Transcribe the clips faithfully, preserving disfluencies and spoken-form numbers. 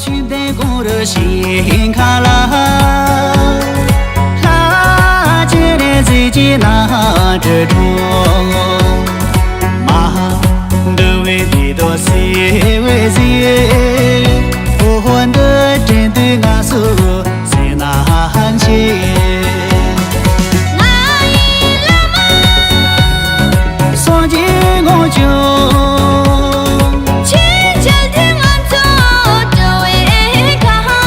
ཆོས་ལྡན་གུ་རུ་ཞིང་ཁམས་ལ། ལྷ་ཆེན་རིག་འཛིན་གྱི་རྣམ་སྤྲུལ་འགྲོ། མ་འདུལ་བའི་བདེ་སྟོབས་གསལ་བའི་གཟིགས། འོ་འདི་དྲན་དུས་ང་སུ་ཟེར་ན་ཆེ། ང་ཡི་བླ་མ། སངས་རྒྱས་ངོ་བཅུ། ཆོས་འཆད་དེ་ང་ཚོ་འགྲོ་བའི་ཁམས།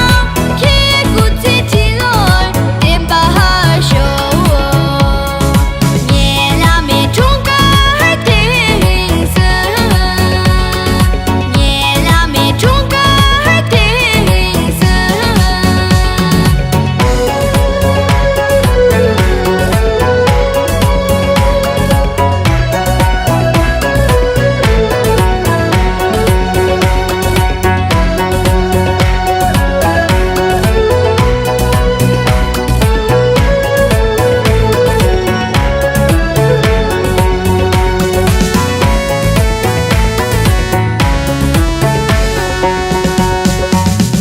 ཁྱེད་སྐུ་ཚེ་ཁྲི་ལོར་བརྟན་པར་ཤོག། ངའི་བླ་མའི་འཁྲུངས་སྐར་དེ་རིང་སུ། ངའི་བླ་མའི་འཁྲུངས་སྐར་དེ་རིང་སུ།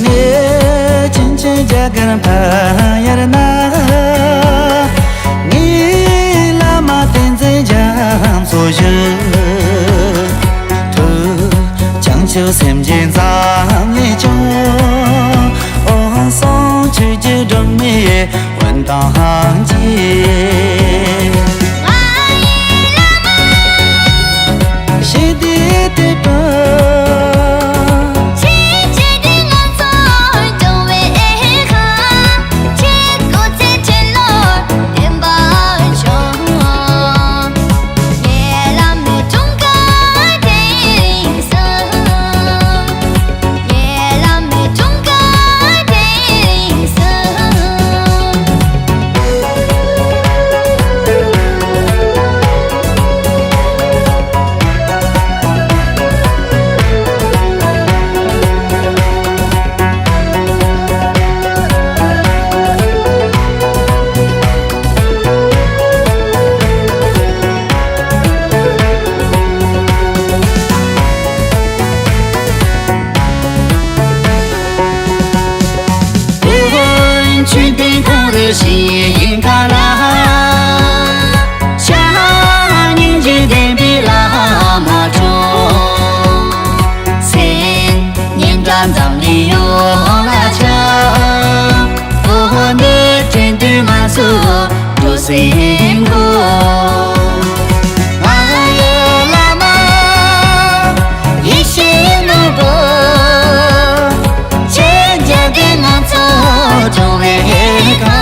ངས་ཆུང་ཆུང་རྒྱ་གར་ཕ་ཡར་ན། ངའི་བླ་མ་བསྟན་འཛིན་རྒྱ་མཚོ་བཞུགས། ཐུགས་བྱང་ཆུབ་སེམས་ཀྱི་འཛམ་གླིང་སྐྱོང་། འོད་སྲུང་ཆོས་ཀྱི་སྒྲོན་མེ་འོད་མདངས་ཀྱིས། ང་ཡི་བླ་མ་ཞི་བདེའི་དེད་དཔོན། ཆོས་འཆད་དེ་ང་ཚོ་འགྲོ་བའི་ཁམས། ཁྱེད་སྐུ་ཚེ་ཁྲི་ལོར་བརྟན་པར་ཤོག། ངའི་བླ་མའི་འཁྲུངས་སྐར་དེ་རིང་སུ། ངའི་བླ་མའི་འཁྲུངས་སྐར་དེ་རིང་སུ། ཆོས་ལྡན་གུ་རུ་ཞིང་ཁམས་ལ། ཕྱག་སྙིང་རྗེ་ལྡན་པའི་བླ་མ་འཁྲུངས། སེམས་སྙན་གྲགས་འཛམ་གླིང་ཡོངས་ལ་ཁྱབ། འོ་འདི་དྲན་དུས་ང་ཚོ་འགྲོ་སེམས་འགུག། ང་ཡི་བླ་མ་ཡེ་ཤེས་ནོར་བུ། ཁྱེད་མཇལ་ཏེ་ང་ཚོ་འགྲོ་བའི་ཁམས།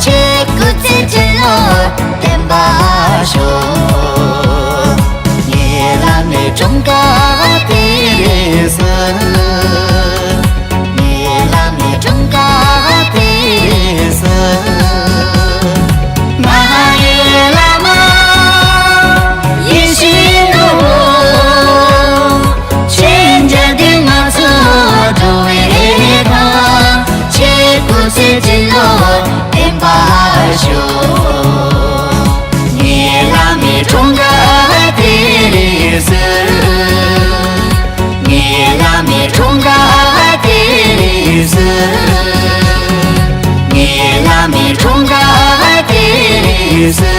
ཁྱེད་སྐུ་ཚེ་ཁྲི་ལོ་བརྟན་པར་ཤོག། ངའི་བླ་མའི་འཁྲུངས་སྐར་དེ་རིང་སུ། ངའི་བླ་མའི་འཁྲུངས་སྐར་དེ་རིང་སུ། ང་ཡི་བླ་མ་ཡེ་ཤེས་ནོར་བུ། ཁྱེད་མཇལ་ཏེ་ང་ཚོ་འགྲོ་བའི་ཁམས། ཁྱེད་སྐུ་ཚེ་ཁྲི་ལོ་བརྟན་པར་ཤོག། ངའི་བླ་མའི་འཁྲུངས་སྐར་དེ་རིང་སུ། ངའི་བླ་མའི་འཁྲུངས་སྐར་དེ་རིང་སུ། ངའི་བླ་མའི་འཁྲུངས་སྐར་དེ་རིང་སུ།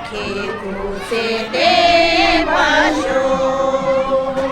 ཁྱེད་སྐུ་ཚེ་བརྟན་པར་ཤོག།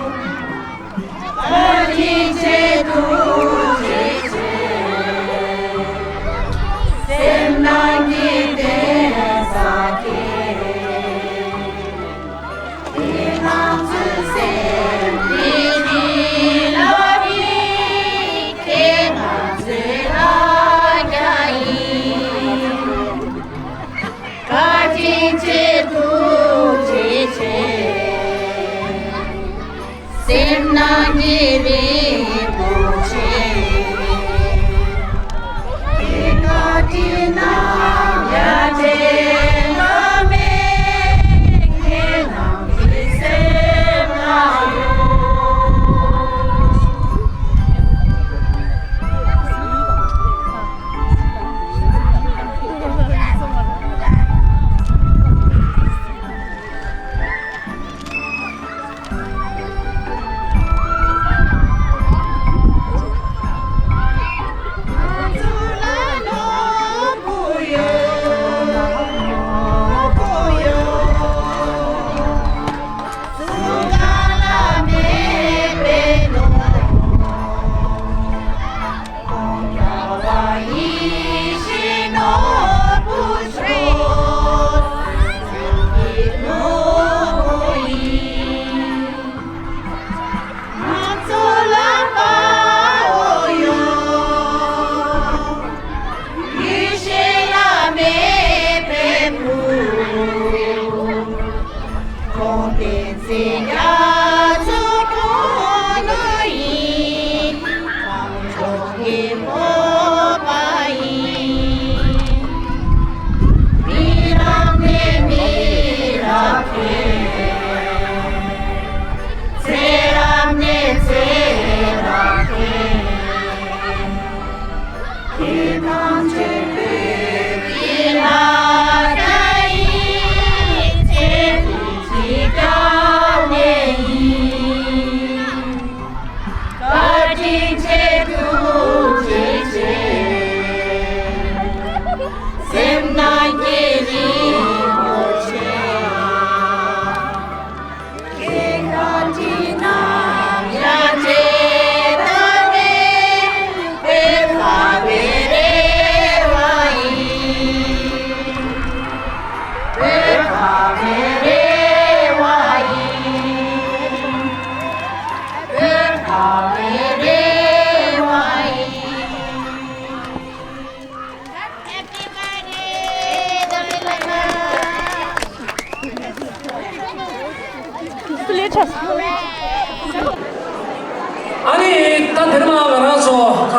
ཨ་ནི་ད་དེར་མ་ང་རང་ཚོ་ཁ་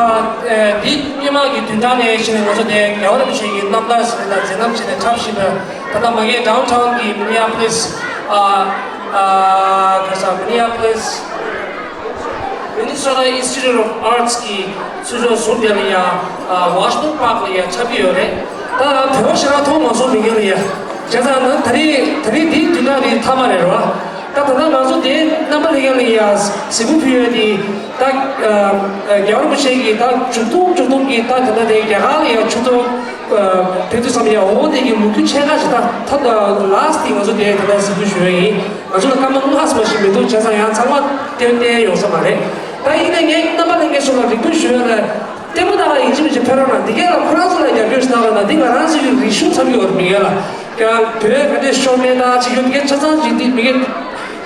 ཨེ་འདི་སྔོན་མ་གི་བདུན་ཕྲག་ནས་བྱས་ནས་ང་ཚོ་དེ་རྒྱལ་བ་རིན་པོ་ཆེ་གི་རྣམ་ཐར་ཟེར་ནས་མཛད་རྣམ་བྱས་ནས་འཁྲབ་བཞིན་པའི་ད་ལྟ་མ་གིའི་ཌའོན་ཊའོན་གི་མི་ནི་ཨ་པོ་ལིས་ཨ་ཨ་ག་ས་མི་ནི་ཨ་པོ་ལིས། Minnesota Institute of Arts གི་ཚུར་ཕྱོགས་ཟུར་དེ་ལ་ཡང་ཨ་Washington Park ལ་ཡང་ཁྱབ་ཀྱི་ཡོད་རེད། ད་བོད་པ་ཞེ་དྲག་མཐོང་མ་སོང་མི་རྒན་ལ་ཡང་བྱས་ཙང་ན་ད་རེས་ད་རེས་འདིའི་དུས་སྟངས་རེད་མཐའ་མ་རེད་རོ། ད་ད་ལྟ་ང་ཚོ་དེ་རྣམ་པ་ལྷན་རྒྱས་ལ་ཡང་གཟིགས་མོ་ཕུལ་ཡོད་དེ། ད་རྒྱལ་བ་རིན་པོ་ཆེ་གིས་ད་མཇུག་སྡོམ་མཇུག་སྡོམ་གྱི་ད་ད་ལྟ་དེ་རྒྱ་གར་ལ་ཡང་ཆིབས་བསྒྱུར་ཕེབས་དུས་ཙམ་ཡང་འོ་དེ་གི་ལོ་རྒྱུས་ཆེ་ཁག་ཞིག་ད་ད་ལ་སི་ཊི་ང་ཚོ་དེ་ད་ལྟ་གཟིགས་འབུལ་ཞུ་ཡ་ཡིན། ང་ཚོ་ལ་སྐར་མ་ལྔ་ཙམ་ཞིག་མི་འདུག་བྱས་ཙང་ཡང་ཚང་མ་བསྟན་བསྟན་ཡོང་ས་མ་རེད། ད་ཡིན་ནའི་ངས་རྣམ་པ་ལྷན་རྒྱས་ཚོ་ལ་རེ་སྐུལ་ཞུ་ཡ་ལ། ལྟད་མོ་ལྟ་ག་ཡིན་གཅིག་མིན་གཅིག་ཕེབས་རོགས་གནང་། འདི་གས་ལ་ཁོ་རང་ཚོ་ལ་རྒྱབ་སྐྱོར་ཞིག་གནང་རོགས་གནང་། འདི་ང་རང་ཚོ་གི་རིག་གཞུང་ཚང་གི་ཡོད་རེད། མི་གས་ལ་ཀྱང་བོད་ག་འདྲས་ཤོར་མེད་ད་ཅིག་ཡོད་འདི་གས་ཆ་ཚང་ཅིག་འདི་མི་གས་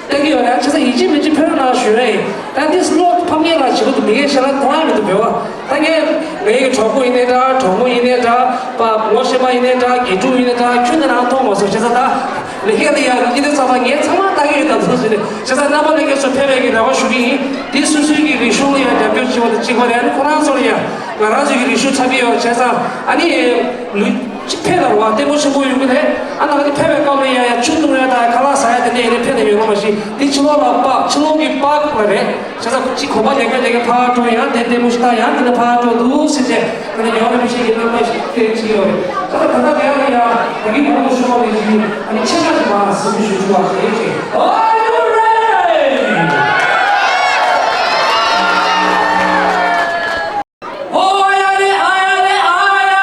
ལྟ་གི་ཡོད་རེད། བྱས་ཙང་ཡིན་གཅིག་མིན་གཅིག་ཕེབས་རོགས་གནང་ཞུ་ཡ་ཡིན། ད་འདི་སློབ་ཕམ་ངེས་ལ་བྱེད་དགོས་འདུག་མི་གས་ཤ་ལ་དོ་སྣང་མི་འདུག་བོད་པ། ད་ངས་ངའི་གྲོགས་པོ་ཡིན་ནའི་འདྲ། གྲོགས་མོ་ཡིན་ནའི་འདྲ། པ་ངོ་ཤེས་པ་ཡིན་ནའི་འདྲ། དགེ་ཕྲུག་ཡིན་ནའི་འདྲ། ཁྱོད་ནི་རང་མཐོང་མ་སོང་། བྱས་ཙང་ད་ལས་ཀ་ལ་ཡང་ཉིན་དེ་ཚང་མ་ངས་ཚང་མ་ལྟ་གི་ཡོད་དམ་སོང་ཟེར་ནས། བྱས་ཙང་རྣམ་པ་ལྷན་རྒྱས་ཚོ་ཕེབས་པའི་གི་རེ་བ་ཞུ་གི་ཡིན། འདི་སོ་སོའི་གི་རིག་གཞུང་ལ་ཡང་རྒྱབ་སྐྱོར་བྱེད་པ་དང་གཅིག་པ་རེད། ཨ་ནི་ཁོ་རང་ཚོ་ལ་ཡང་ང་རང་ཚོའི་གི་རིག་གཞུང་ཚ་པི་ཡོད། བྱས་ཙང་ཨ་ནི་ལུས་གཅིག་ཕེབས་ལ་རེད་བ། ལྟད་མོ་ཆེན་པོ་ཡོང་གི་རེད། ཨ་ནི་ཨ་ནི་ཕེབས་པའི་སྐབས་ལ་ཡང་ཡང་ཆུ་འཐུང་ཡ་དང་ཁ་ལག་ཟ་ཡ་དེ་འདྲ་ཡིན་ནའི་ཕེབས་ནས་ཡོང་ལ་མ་གཞི་འདི་ཕྱི་ལོགས་ལ་པ་ཕྱི་ལོགས་གི་པཱག་ལ་རེད། བྱས་ཙང་ཁོ་གཅིག་གོམ་པ་རྒྱག་རྒྱག་རྒྱག་རྒྱག་ཕར་འགྲོ། ཡང་དེ་ལྟད་མོ་ཞིག་ལྟ། ཡང་དེ་ནས་ཕར་འགྲོ་འདུག་ཟེར་བྱས། ད་ནི་རྒྱལ་བ་རིན་པོ་ཆེ་གི་རྣམ་ཐར་ཞིག་དེ་བྱེད་ཀྱི་ཡོད་རེད། ད་ལྟ་ད་ལྟ་དེ་ཡང་ཡང་ད་གིན་གོང་དུ་ཞུས་པ་ནང་བཞིན་ཨ་ནི་ཆེད་མངགས་ཀྱི་མར་གཟིགས་འབུལ་ཞུ་ཆོག་པ་ཞིག་བྱེད། Are you ready? ཨོ་ཡ་རེ། ཨ་ཡ་རེ། ཨ་ཡ།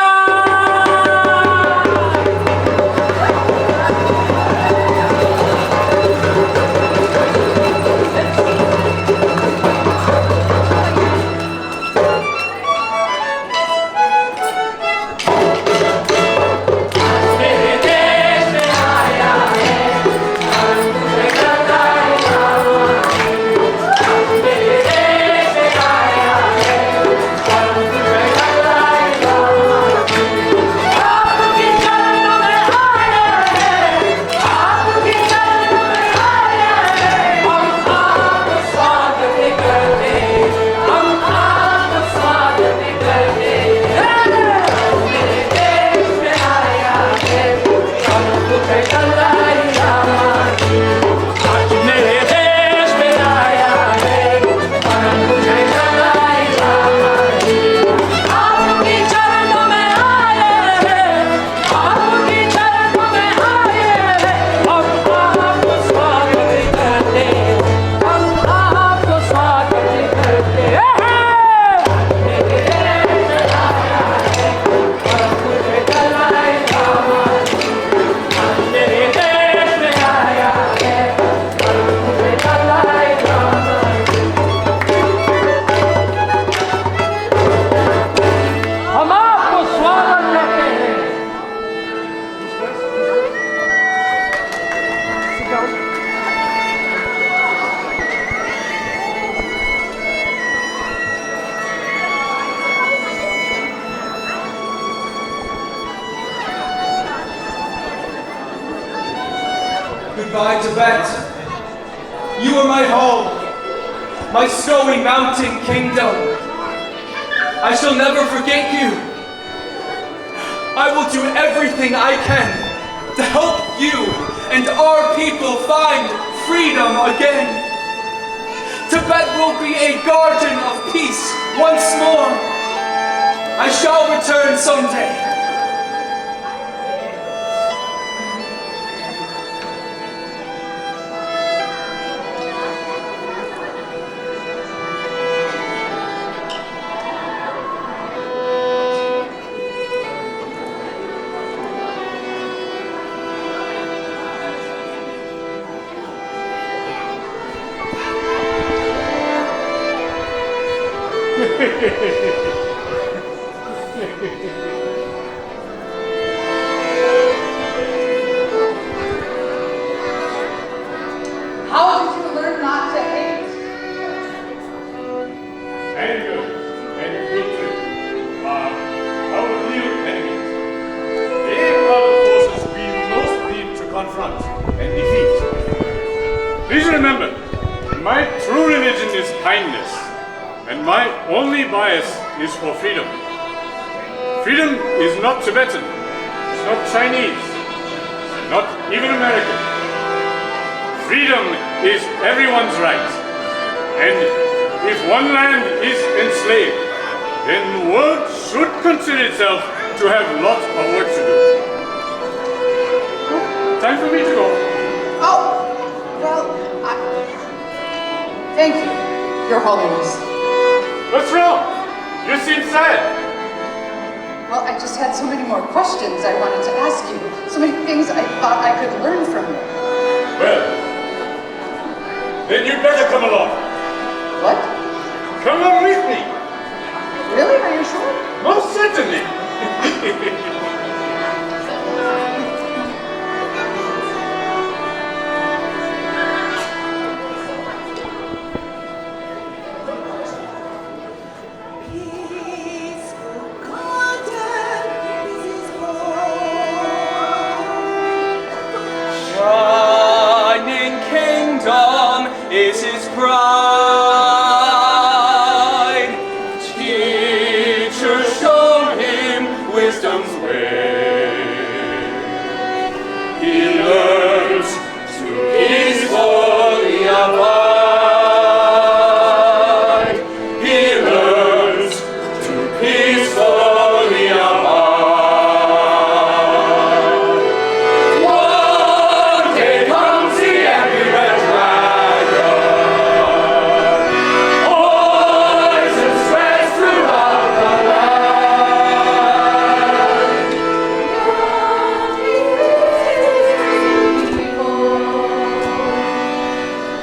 My Tibet, you are my home, my snowy mountain kingdom. I shall never forget you. I will do everything I can to help you and our people find freedom again. Tibet will be a garden of peace once more. I shall return someday. How did you learn not to hate? Anger and hatred are our real enemies. They are the forces we most need to confront and defeat. Please remember, my true religion is kindness, and my only bias is for freedom. Freedom is not Tibetan, it's not Chinese, not even American. Freedom is everyone's right. And if one land is enslaved, then the world should consider itself to have lots of work to do. Time for me to go. Oh, well, I, thank you, Your Holiness. What's wrong? You seem sad. Well, I just had so many more questions I wanted to ask you. So many things I thought I could learn from you. Well, then you'd better come along. What? Come along with me. Really? Are you sure? Most certainly. Shining kingdom is his pride. Teachers show him wisdom's way. He learns to peacefully abide. He learns to peacefully abide. One day comes the ambulance wagon. Poison spreads throughout the land.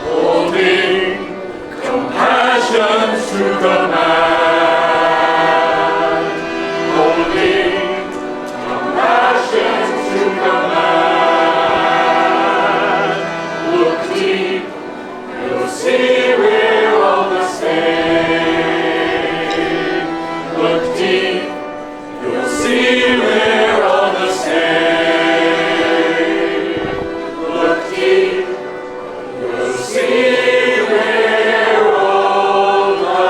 Holding compassion to the man. Holding compassion to the man. Look deep, you'll see we're all the same. Look deep, you'll see we're all the same. Look deep, you'll see we're all the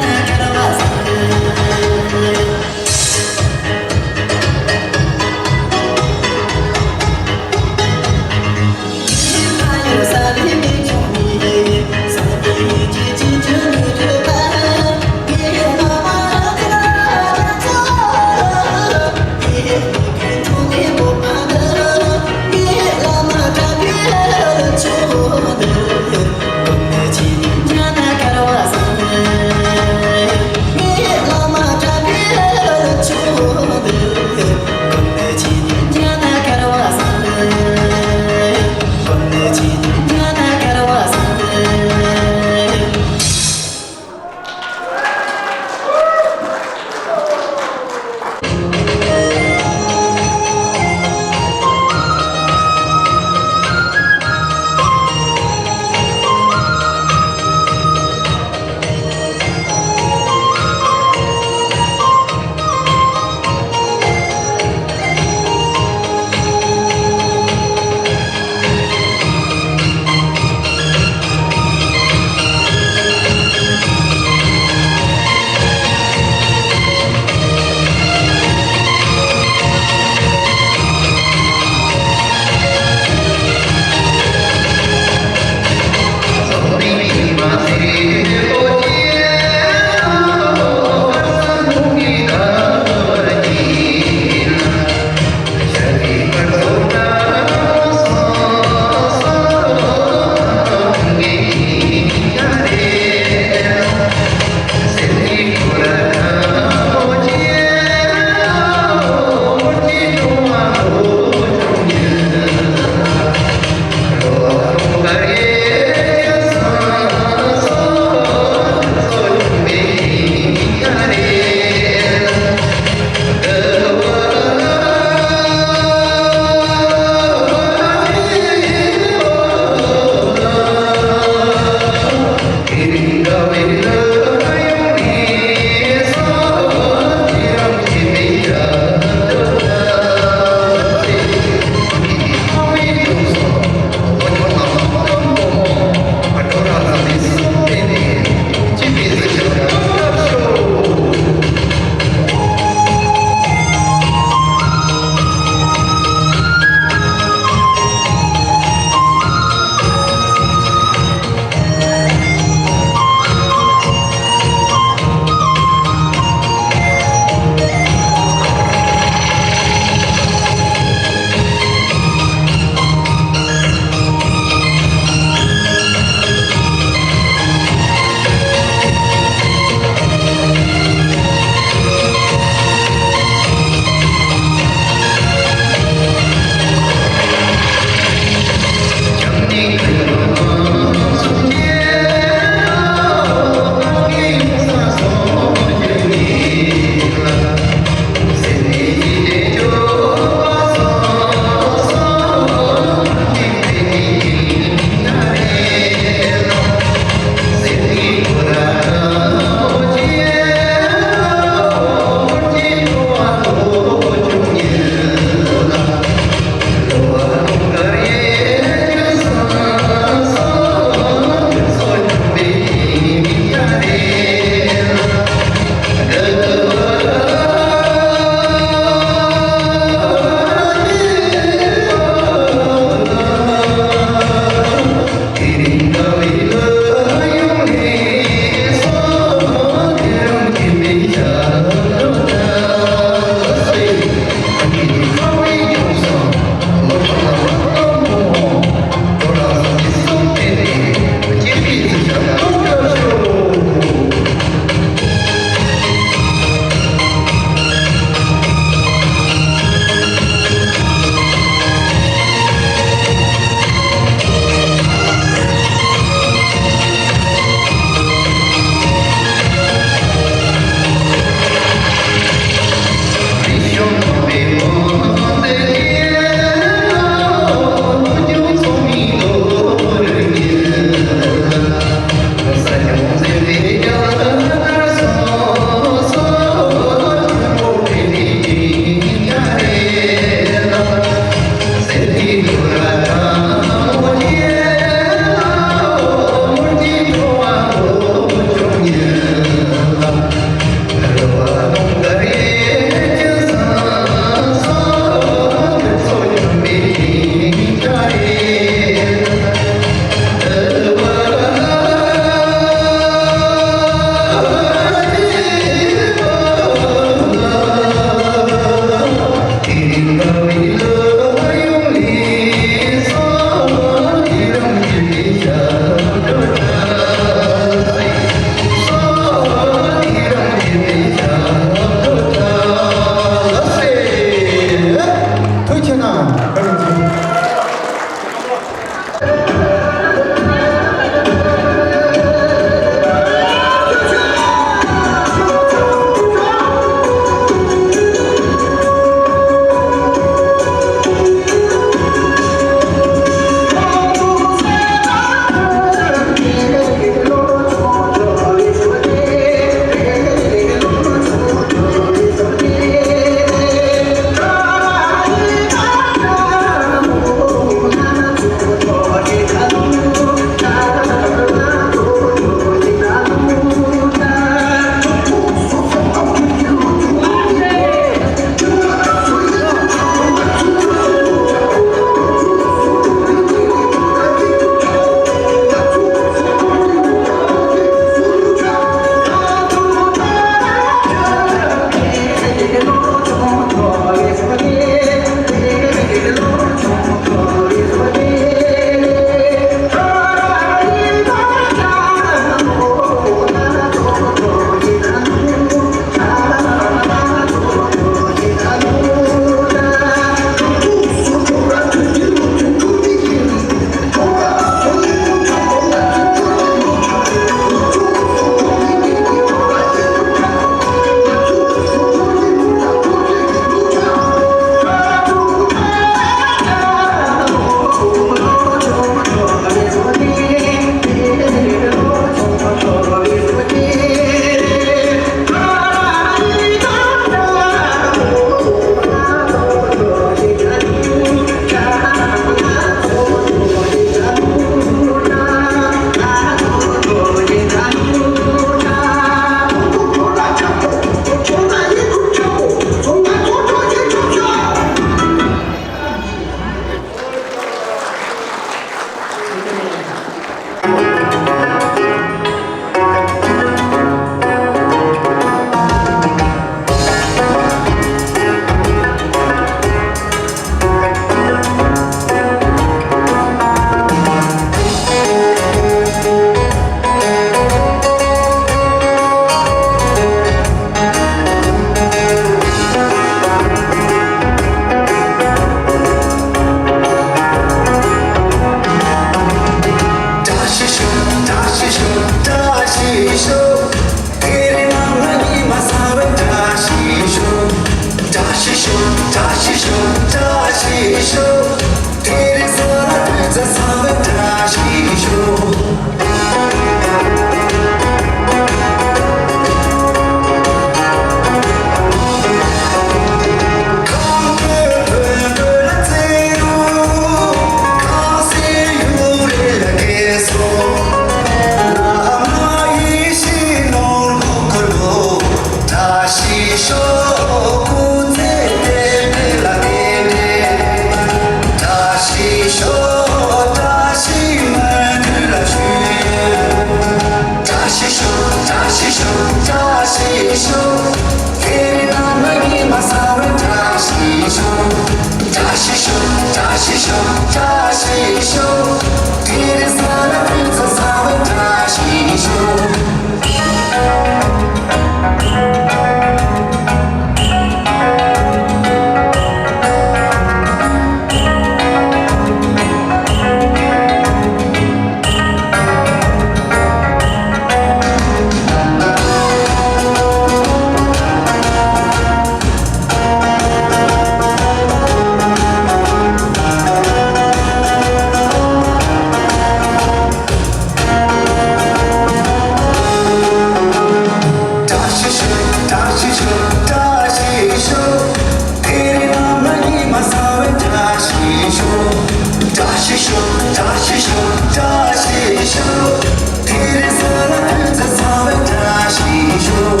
བཀྲ་ཤིས་ཤོག་དེ་རིང་ས་ལ་དུས་ཚོད་ཚང་བའི་བཀྲ་ཤིས་ཤོག་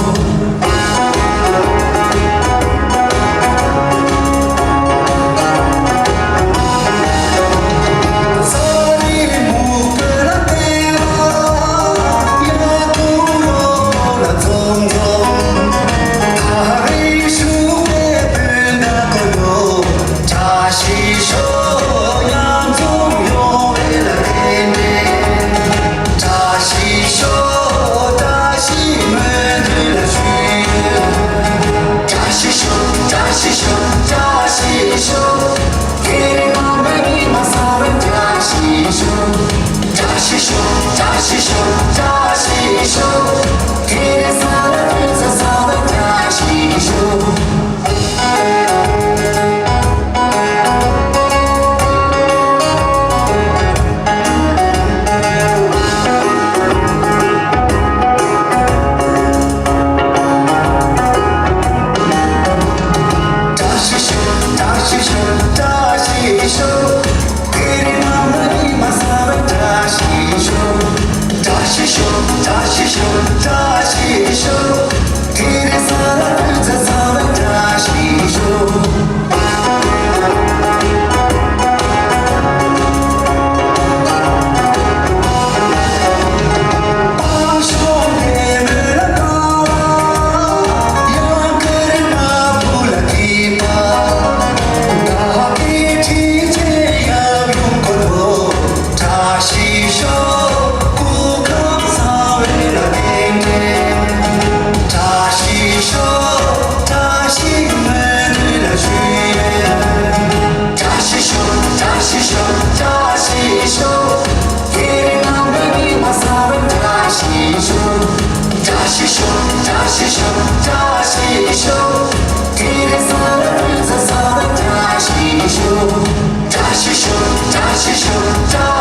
བཀྲ་ཤིས་ཤོག་ཉམ་ཆུང་ཡོང་བའི་ལ་དེ་ནས། བཀྲ་ཤིས་ཤོག་བཀྲ་ཤིས་སྨོན་འདུན་ལ་ཞུ། བཀྲ་ཤིས་ཤོག་བཀྲ་ཤིས་ཤོག་བཀྲ་ཤིས་ཤོག་དེ་རིང་ངམ་པའི་ཉི་མ་གསར་པའི་བཀྲ་ཤིས་ཤོག་བཀྲ་ཤིས་ཤོག་བཀྲ་ཤིས་ཤོག་བཀྲ་ཤིས་ཤོག་དེ་རིང་ས་ལ་དུས་ཚོད་གསར་པའི་བཀྲ་ཤིས་ཤོག་བཀྲ་ཤིས་ཤོག་བཀྲ་ཤིས་ཤོག་བཀྲ་ཤིས་ཤོག་དེ་རིང་ངམ་པའི་ཉི་མ་གསར་པའི་བཀྲ་ཤིས་ཤོག་བཀྲ་ཤིས་ཤོག་བཀྲ་ཤིས་ཤོག་བཀྲ་ཤིས་ཤོག་དེ་རིང་ས་ལ་དུས་ཚོད་ཚང་བའི་བཀྲ་ཤིས་ཤོག་བཀྲ་ཤིས་ཤོག་སྐུ་ཁམས་བཟང་བའི་ལ་དེ་འདྲའི། བཀྲ་ཤིས་ཤོག་བཀྲ་ཤིས་སྨོན་འདུན་ལ་ཞུ་ཡས། བཀྲ་ཤིས་ཤོག་བཀྲ་ཤིས་ཤོག་བཀྲ་ཤིས་ཤོག་དེ་རིང་ངམ་པའི་ཉི་མ་གསར་པའི་བཀྲ་ཤིས་ཤོག་བཀྲ་ཤིས་ཤོག་བཀྲ་ཤིས་ཤོག་བཀྲ་ཤིས་ཤོག་དེ་རིང་ས་ལ་དུས་ཚོད་གསར་པའི་བཀྲ་ཤིས་ཤོག་བཀྲ་ཤིས་ཤོག་བཀྲ་ཤིས་ཤོག་བཀྲ་